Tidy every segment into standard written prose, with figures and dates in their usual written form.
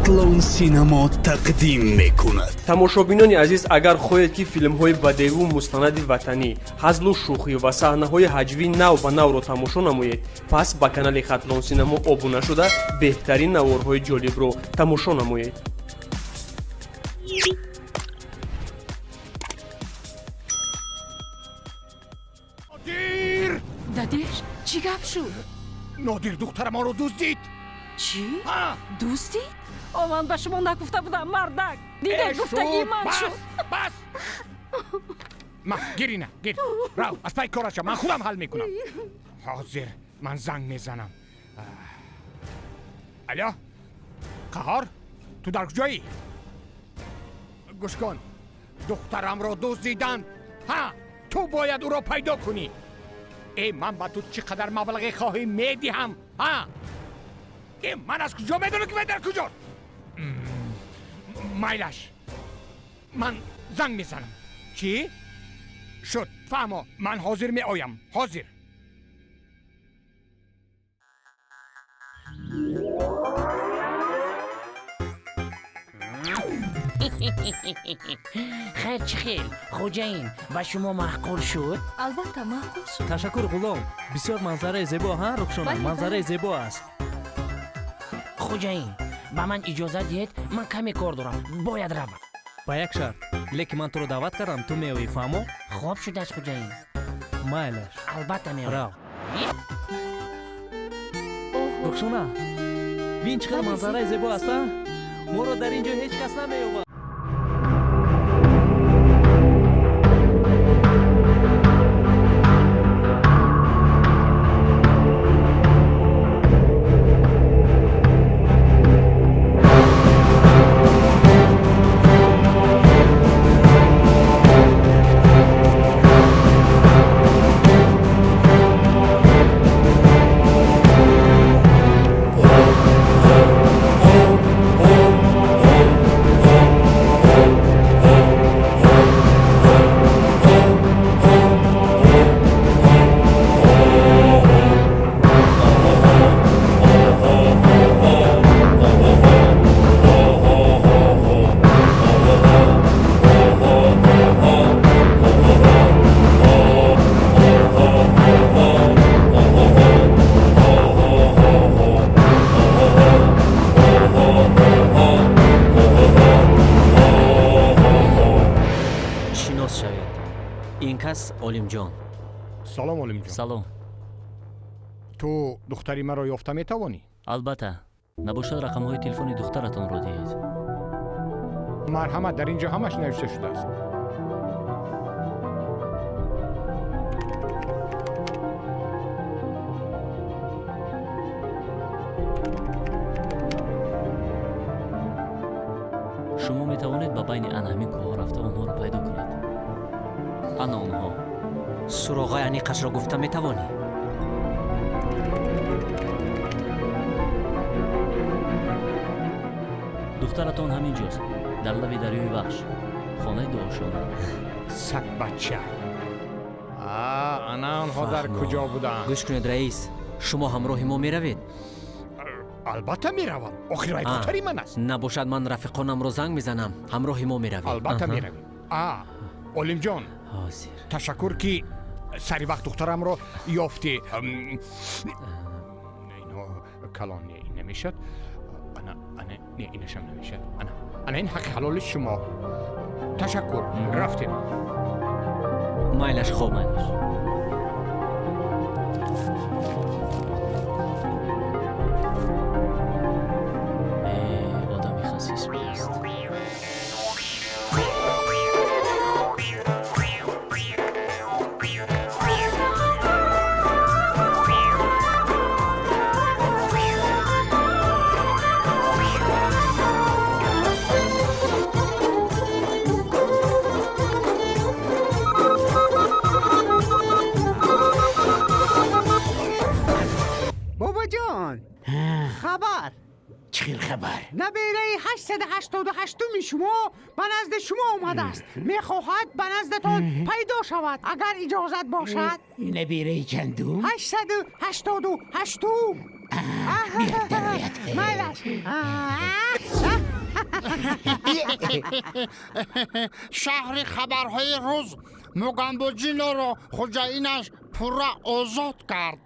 Хатлон Синемо тақдим мекунад. Тамошобинони азиз, агар хоҳед, ки филмҳои бадеиву мустанади ватанӣ, ҳазлу шӯхӣ ва саҳнаҳои ҳаҷвӣ нав ба навро тамошо намоед, пас ба канали Хатлон Синемо обуна шуда, беҳтарин наворҳои ҷолибро тамошо намоед. Нодир! Дадеш, чӣ гап шуд? Нодир духтарамонро дуздид! Чӣ? Ҳа! Дуздид? О, ман ба шумо нагуфта будам, мардак! Дидед, Э, гуфтагии шуд, ман бас, шуд. Бас! Ма, гир ина, гир. Рав, аз пай кораша, ман худам ҳал мекунам. Ҳозир ман занг мезанам. Алё? Қаҳор? Ту дар куҷоӣ? Гӯш кун. Духтарамро дуздиданд. Ҳа, ту бояд ӯро пайдо кунӣ. Э, ман ба ту чӣ қадар маблағе хоҳӣ медиҳам. Ҳа? Э, ман аз куҷо медонам, ки вай дар куҷост? Майлаш. Ман занг мезанам. Чӣ? Шуд, фаҳмо, ман ҳозир меоям. Ҳозир. Хайр, чӣ хел, хоҷаин, ба шумо маъқул шуд? Албатта, маъқул шуд. Ташаккур, ғулом, бисёр манзараи зебо, ҳа, Рухшона? Бале, Манзараи бале. зебо аст. Хоҷаин, ба ман иҷозат диҳед, ман каме кор дорам, бояд равам. Ба як шарт, лекин ман туро даъват кардам, ту меоӣ, фаҳмо? Хоб шудааст, хоҷаин. Майлаш. Албатта, меоям. Рав. Рухшона, бин, чӣ қадар Бале, манзараи зебо аст, а? Моро дар ин ҷо ҳеҷ кас намеёбад. Шинос шавед, ин кас Олимҷон. Салом, Олимҷон. Салом. Ту духтари маро ёфта метавонӣ? Албатта. Набошад, рақамҳои телефони духтаратонро диҳед. Марҳамат, дар ин ҷо ҳамаш навишта шудааст. Шумо метавонед ба байни ана ҳамин кӯҳҳо рафта, онҳоро пайдо кунед. Ана онҳо. Суроғаи аниқашро гуфта метавонӣ? Духтаратон ҳамин ҷост, дар лаби дарёи Вахш, хонаи дуошона. Сагбача! А, ана онҳо дар Фаҳмо. куҷо буданд. Гӯш кунед, раис, шумо ҳамроҳи мо меравед? Албатта меравам, охир вай А. духтари ман аст. Набошад, ман рафиқонамро занг мезанам, ҳамроҳи мо меравед. Албатта, Аҳа. меравем. А, Олимҷон, Ҳозир. ташаккур, ки сари вақт духтарамро ёфтӣ. Ино калон, не, ин намешад. Ана, ана, не, инашам намешад. Ана, ана, ин ҳаққи ҳалоли шумо. Ташаккур, рафтем. Майлаш, хоб. Майлаш. Э, одами хасис будааст. Бобоҷон, хабар. Чӣ хел хабар? Набераи 888-уми шумо ба назди шумо омадааст, мехоҳад ба наздатон пайдо шавад, агар иҷозат бошад. Набераи чандум? 888-ум. Биёд, дарояд. Майлаш. Шаҳри хабарҳои рӯз Мугамбоҷиноро хуҷаинаш пурра озод кард.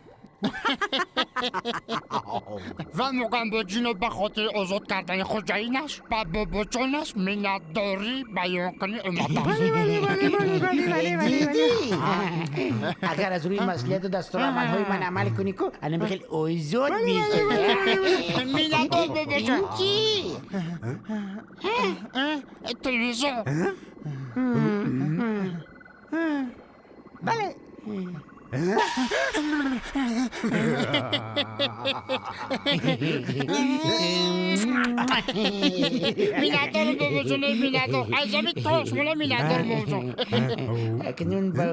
Ва Мугамбоҷино ба хотири озод кардани хуҷаинаш ба бобоҷонаш миннатдорӣ баён кунӣ омадааст. Дидӣ, агар аз рӯи маслиҳату дастурамалҳои ман амал кунӣ, ку анами хел озод мешавӣ. Миннатдор, бобоҷон. Чӣ? Телевизор. Бале. Миннатдорам, бобоҷон, миннатдор, аз ҳамин тосмола миннатдор, бобоҷон. Акнун ба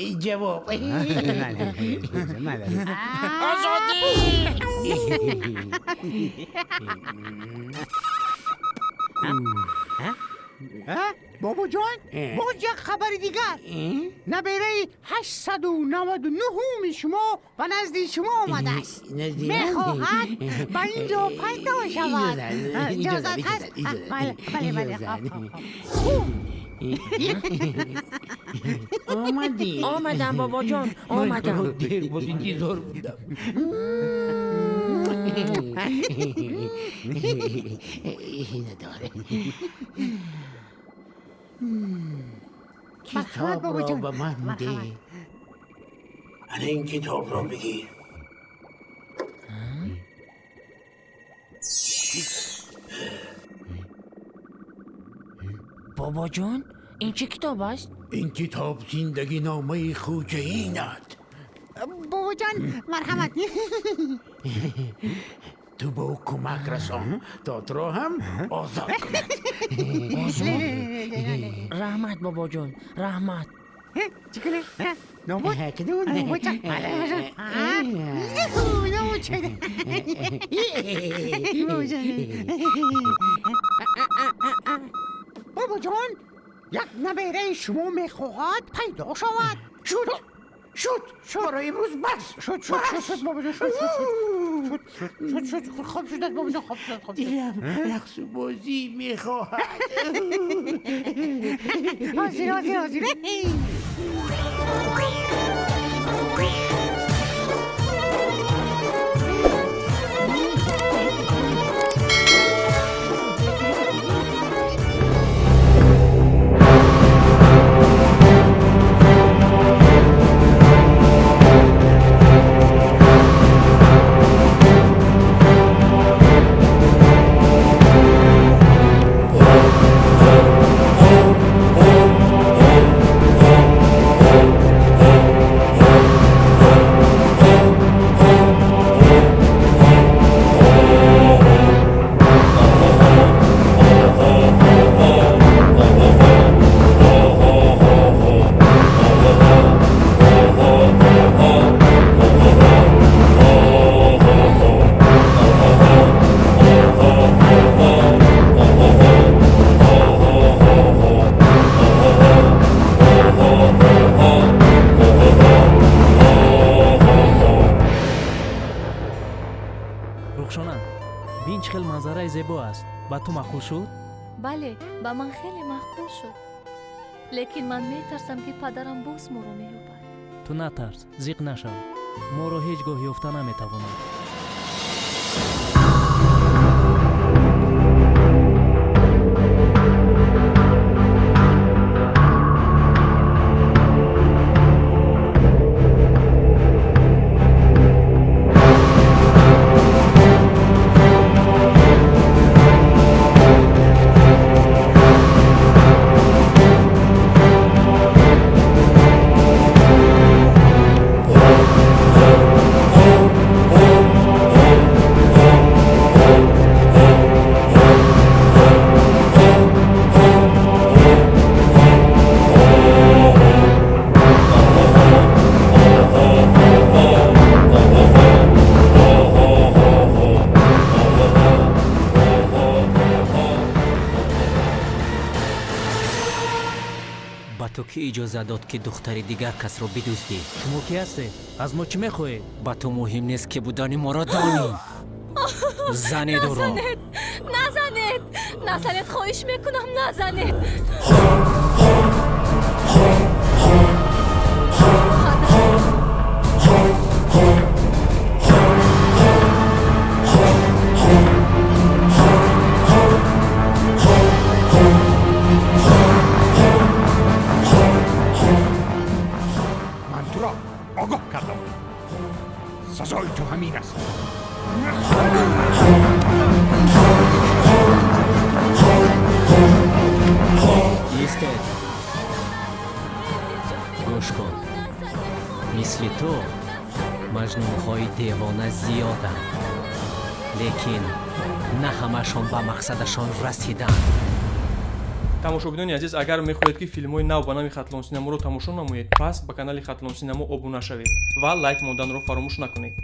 ӯ ҷавоб. Озодӣ. Бобоҷон, боз як хабари дигар. Набераи 899-уми шумо ба назди шумо омадааст, мехоҳад ба ин ҷо пайдо шавад. Иҷозат ҳаст? Бале, бале. Омадӣ? Омадам, бобоҷон, омадам. Дер боз интизор будам. Надоре. Китобро ба ман деҳ. Ана ин китобро бигир. Бобоҷон, ин чӣ китоб аст? Ин китоб зиндагиномаи хуҷаинат. Бобоҷон, марҳамат. Ту ба ӯ кӯмак расон, то туро ҳам озод кунад. Раҳмат, бобоҷон, раҳмат. Чӣ кунем? Нобуд? Нобуд. Нобуд шуда. Бобоҷон, як набераи шумо мехоҳад пайдо шавад. Шуд, шуд, барои имрӯз бас. Шуд, шуд, шуд, шуд, бобоҷон, шуд, шуд, шуд, шуд, шуд, хоб шудааст, бобоҷон, хоб шуд, хоб шуд. Дилам рақсу бозӣ мехоҳад. Ҳозир, ҳозир, ҳозир. Рухшона, бин, чӣ хел манзараи зебо аст. Ба ту маъқул шуд? Бале, ба ман хеле маъқул шуд, лекин ман метарсам, ки падарам боз моро меёбад. Ту натарс, зиқ нашав, моро ҳеҷ гоҳ ёфта наметавонад. Ба ту кӣ иҷозат дод, ки духтари дигар касро бидуздӣ? Шумо кӣ ҳастед? Аз мо чӣ мехоҳед? Ба ту муҳим нест, ки будани моро донӣ. Зане дуро. Назанед, Назанед, назанед, хоҳиш мекунам, назанед. Ман туро огоҳ кардам, сазои ту ҳамин аст. Истед, гӯш кун, мисли ту маҷнунҳои девона зиёданд, лекин на ҳамашон ба мақсадашон расиданд. Тамошобинони азиз, агар мехоҳед, ки филмҳои нав ба нави Хатлон Синаморо тамошо намоед, пас ба канали Хатлон Синамо обуна шавед ва лайк монданро фаромӯш накунед.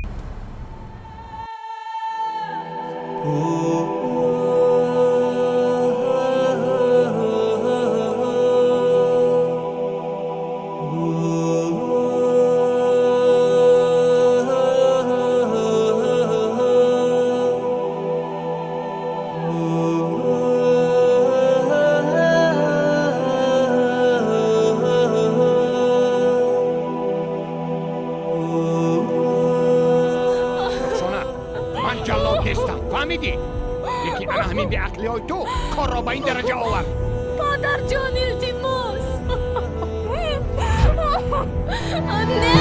Рухшона, ман ҷаллод нестам, фаҳмидӣ? Лекин ана ҳамин беақлиҳои ту корро ба ин дараҷа овард. Падарҷон, илтимос, не.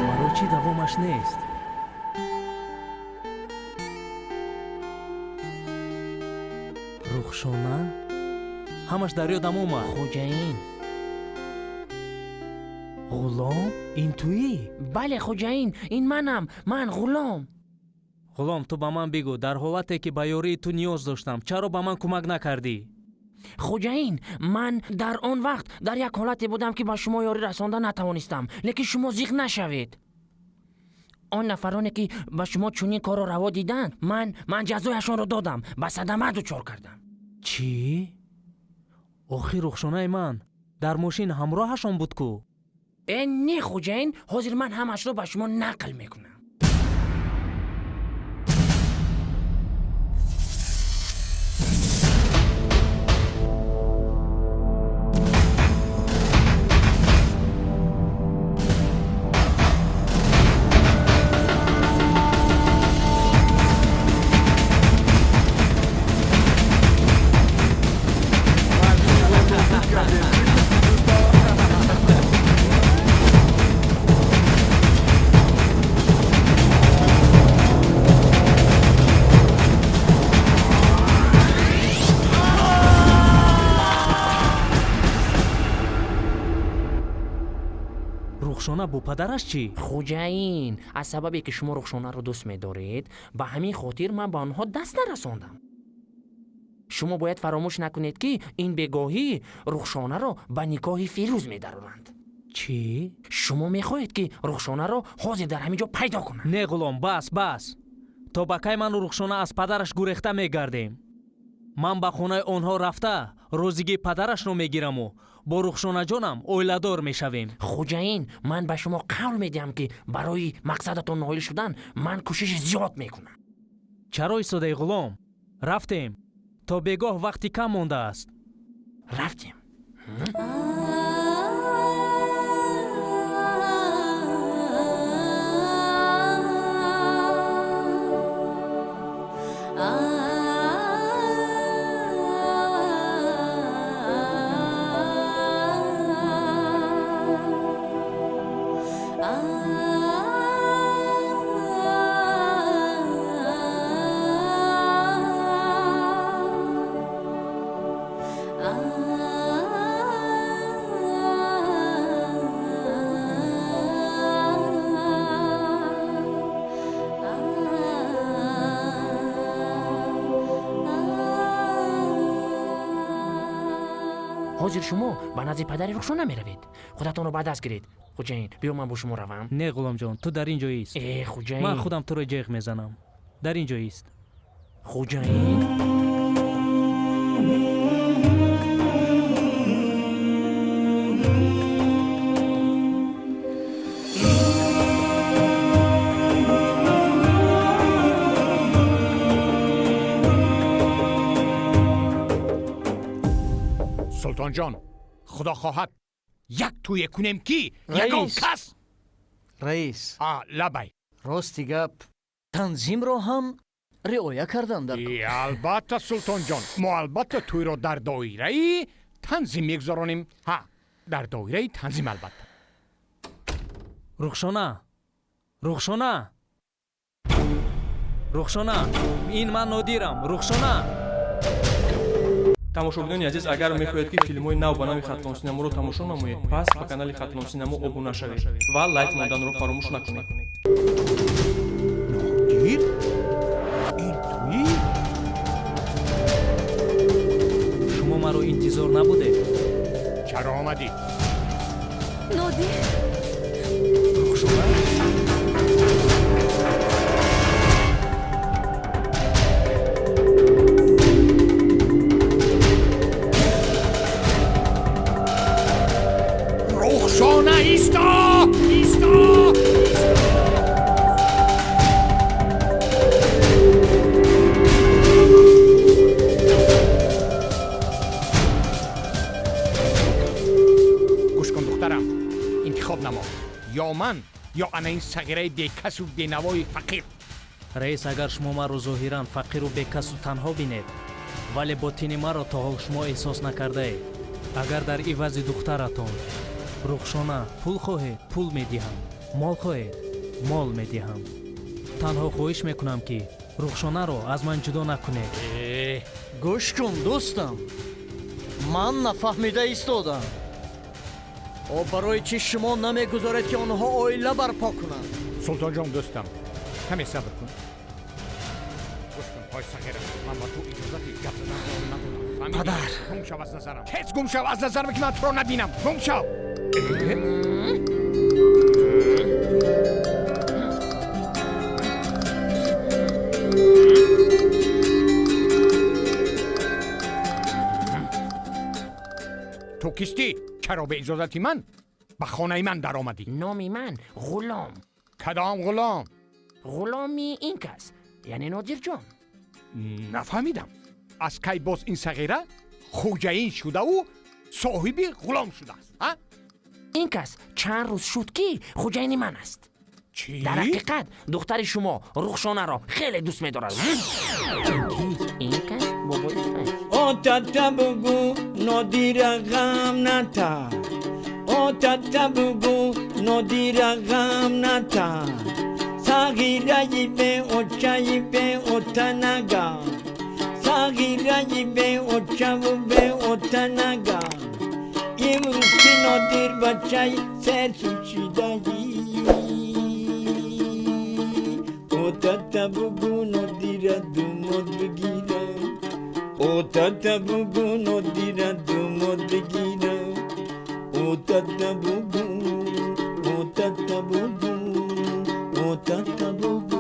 Барои чӣ давомаш нест? Рухшона, ҳамаш дар ёдам омад. Хоҷаин. Ғулом, ин туӣ? Бале, хоҷаин, ин манам, ман ғулом. Ғулом, ту ба ман бигӯ, дар ҳолате ки ба ёрии ту ниёз доштам, чаро ба ман кӯмак накардӣ? Хоҷаин, ман дар он вақт дар як ҳолате будам, ки ба шумо ёрӣ расонда натавонистам, лекин шумо зиқ нашавед. Он нафароне, ки ба шумо чунин корро раво диданд, ман ҷазояшонро додам, ба садама дучор кардам. Чӣ? Охир рухшонаи ман дар мошин ҳамроҳашон буд ку. Э, не, хоҷаин, ҳозир ман ҳамашро ба шумо нақл мекунам. Рухшона бо падараш чӣ? Хоҷаин, аз сабабе ки шумо Рухшонаро дӯст медоред, ба ҳамин хотир ман ба онҳо даст нарасондам. Шумо бояд фаромӯш накунед, ки ин бегоҳӣ Рухшонаро ба никоҳи Фирӯз медароранд. Чӣ? Шумо мехоҳед, ки Рухшонаро ҳозир дар ҳамин ҷо пайдо кунанд? Не, ғулом, бас, бас. То ба кай ману Рухшона аз падараш гурехта мегардем? Ман ба хонаи онҳо рафта, розигии падарашро мегираму бо Рухшонаҷонам оиладор мешавем. Хоҷаин, ман ба шумо қавл медиҳам, ки барои мақсадатон ноил шудан ман кӯшиши зиёд мекунам. Чаро истодаи, ғулом? Рафтем, то бегоҳ вақти кам мондааст. Рафтем. Ҳозир шумо ба назди падари Рухшона меравед. Худатонро ба даст гиред. Хуҷаин, биё ман бо шумо равам. Не, Ғуломҷон, ту дар ин ҷо ист. Э, хуҷаин. Ман худам туро ҷеғ мезанам. Дар ин ҷо ист. Хуҷаин. Султонҷон, худо хоҳад, як тӯе кунем, ки ягон кас Раис. Лабай. Рости гап, танзимро ҳам риоя кардан дар кор. Албатта, Султонҷон, мо албатта тӯйро дар доираи танзим мегузаронем. Ҳа, дар доираи танзим, албатта. Рухшона, Рухшона, Рухшона, ин ман Нодирам, Рухшона. Тамошобинони азиз, агар мехоҳед, ки филмҳои нав ба нави Хатлон Синаморо тамошо намоед, пас ба канали Хатлон Синамо обуна шавед ва лайк монданро фаромӯш накунед. Нодир, ин туӣ? Шумо маро интизор набудед. Чаро омадӣ? Нодир. Рухшона. Рухшона, исто, исто! Гӯш кун, духтарам, интихоб намо: ё ман, ё ана ин сағираи бекасу бенавои фақир. Раис, агар шумо маро зоҳиран фақиру бекасу танҳо бинед, вале ботини маро то ҳол шумо эҳсос накардаед. Агар дар ивази духтаратон Рухшона пул хоҳед, пул медиҳам, мол хоҳед, мол медиҳам. Танҳо хоҳиш мекунам, ки Рухшонаро аз ман ҷудо накунед. Гӯш кун, дӯстам, ман нафаҳмида истодам. О, барои чӣ шумо намегузоред, ки онҳо оила барпо кунанд? Султонҷон, дӯстам, каме сабр кун. Гӯш кун, ҳой сағира, ман ба ту иҷозати гап задан надодам. Падар. Гум шав аз назарам, тез гум шав аз назарам, ки ман туро набинам. Гум шав! Ту кистӣ? Чаро бе иҷозати ман ба хонаи ман даромадӣ? Номи ман Ғулом. Кадом ғулом? Ғуломи ин кас, яъне Нодирҷон. Нафаҳмидам, аз кай боз ин сағира хуҷаин шудаву соҳиби ғулом шудааст, а? Ин кас чанд рӯз шуд, ки хуҷаини ман аст. Чӣ? Дар ҳақиқат, духтари шумо Рухшонаро хеле дӯст медорад. Чунки ин кас бобои аст. О тата, бугу, Нодира ғам ната. О тата, бугу, Нодира ғам ната. Сағираи беочаи беотанага, сағираи беочаву беотанага. Имрӯз ки Нодир бачаи серсӯчидаи, о тата, бугу, Нодира думод бигира. О тата, бугу, Нодира думод бигира. О тата, бугу, о тата, бугу, о тата, бугу.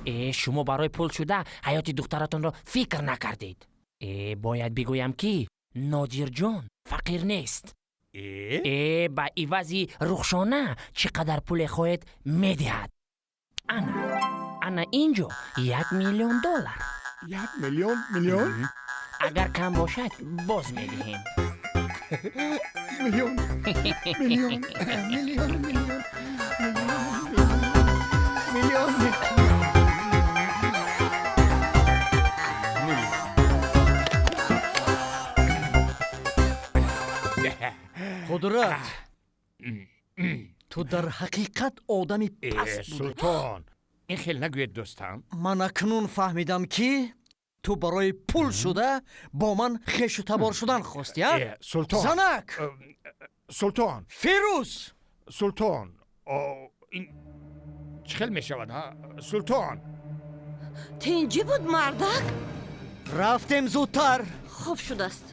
Э, шумо барои пул шуда ҳаёти духтаратонро фикр накардед. Э, бояд бигӯям, ки Нодирҷон фақир нест. Э, ба ивази Рухшона чӣ қадар пуле хоҳед, медиҳад. Ана, ана ин ҷо 1 миллион доллар. 1 миллион миллион? Агар кам бошад, боз медиҳем. Миллион, миллион, миллион, миллион, миллион, миллион. Қудрат, ту дар ҳақиқат одами паст Э, будӣ. Султон, ин хел нагӯед, дӯстам. Ман акнун фаҳмидам, ки ту барои пул шуда бо ман хешу табор шудан хостӣ, а? Э, Султон. Занак. Султон. Фирӯз. Султон, ин чӣ хел мешавад, ҳа, Султон? Тинҷӣ буд, мардак? Рафтем зудтар. Хуб шудааст.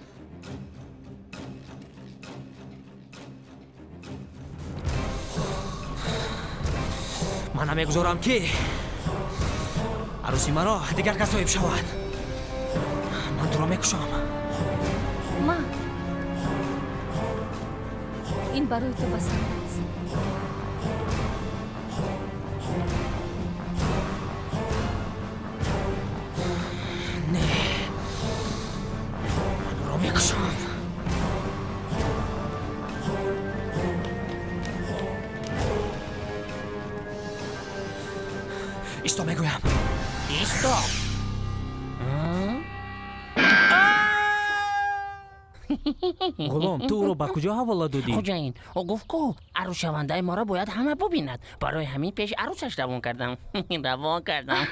Ман намегузорам, ки арӯси маро дигар кас соҳиб шавад. Ман туро мекушам. Ма, ин барои ту басанда аст. Не, ман ӯро мекушам. Исто, мегӯям. Исто. Ғулом, ту ӯро ба куҷо ҳавола додӣ? Хуҷаин, ӯ гуфт, ку арӯсшавандаи моро бояд ҳама бубинад. Барои ҳамин пеши арӯсаш равон кардам, равон кардам.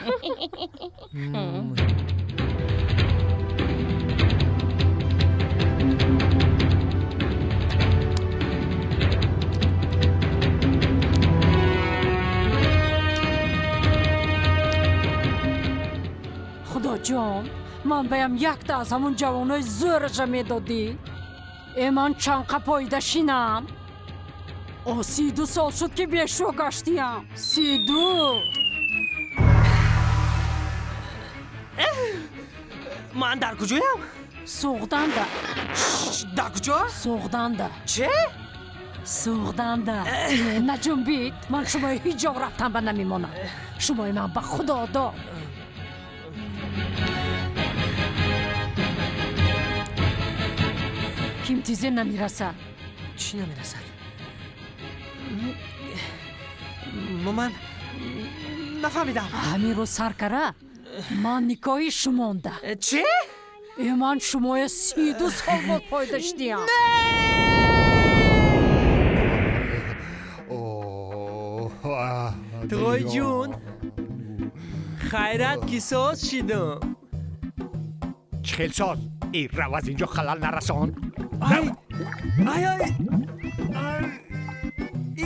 Худоҷон, ман баям якта аз ҳамун ҷавонои зӯраша медодӣ. Э, ман чанқа поида шинам. О, 32 сол шуд, ки бешӯ гаштиям. 32. Ман дар куҷоям? Суғданда. Дар куҷо? Суғданда. Че? Суғданда. Наҷунбид, ман шумои ҳеҷ ҷо рафтан ба намемонам. Шумои ман ба худо дод. Ким тизе намерасад? Чӣ намерасад? Ман нафаҳмидам. Ҳамин рӯз сар кара ман никоҳи шумонда. Чӣ? Э, ман шумоя 32 сол боз пойда шудиям. Туғой ҷун, хайрат, ки соз шидам. Чӣ хел соз? И, рав аз инҷо, халал нарасон. Ай, ай, ай,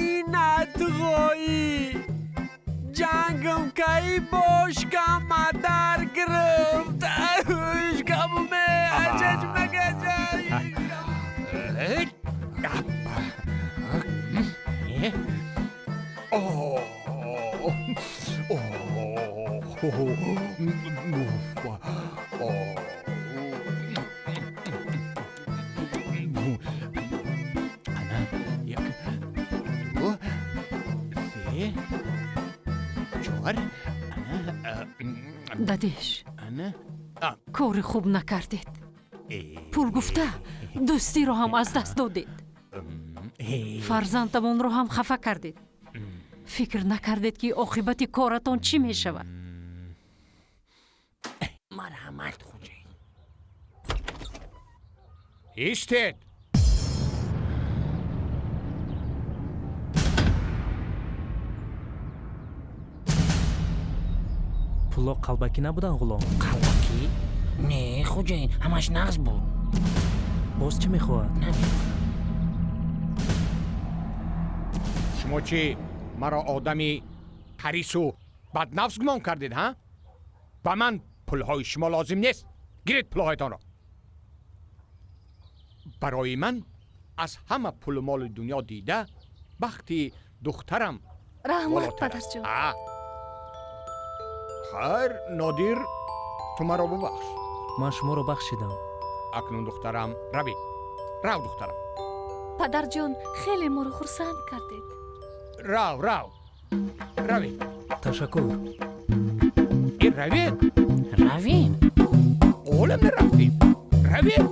ина туғоӣ, ҷангам кай бошкама дар гирифт. Шкамуме ачачмакача. Ана, як, ду, се, чор, ана. Дадиш. Ана. Кори хуб накардед. Пул гуфта дӯстиро ҳам аз даст додед, фарзандамонро ҳам хафа кардед. Фикр накардед, ки оқибати коратон чӣ мешавад. Марҳамат, хуҷаин. Истед! Пуло қалбакӣ набуданд, ғулом? Қалбакӣ не, хуҷаин, ҳамаш нағз буд. Боз чӣ мехоҳад? Шумо чӣ, маро одами ҳарису баднафс гумон кардед, ҳа? Ба ман пулҳои шумо лозим нест. Гиред пулҳоятонро. Барои ман аз ҳама пулу моли дунё дида бахти духтарам Раҳмат, болотар аст. падарҷон. А. Хайр, Нодир, ту маро бубахш. Ман шуморо бахшидам. Акнун, духтарам, равед. Рав, духтарам. Падарҷон, хеле моро хурсанд кардед. Рав, рав, равед. Ташаккур. Э, равед. Равем. Оле, мерафтем, равед.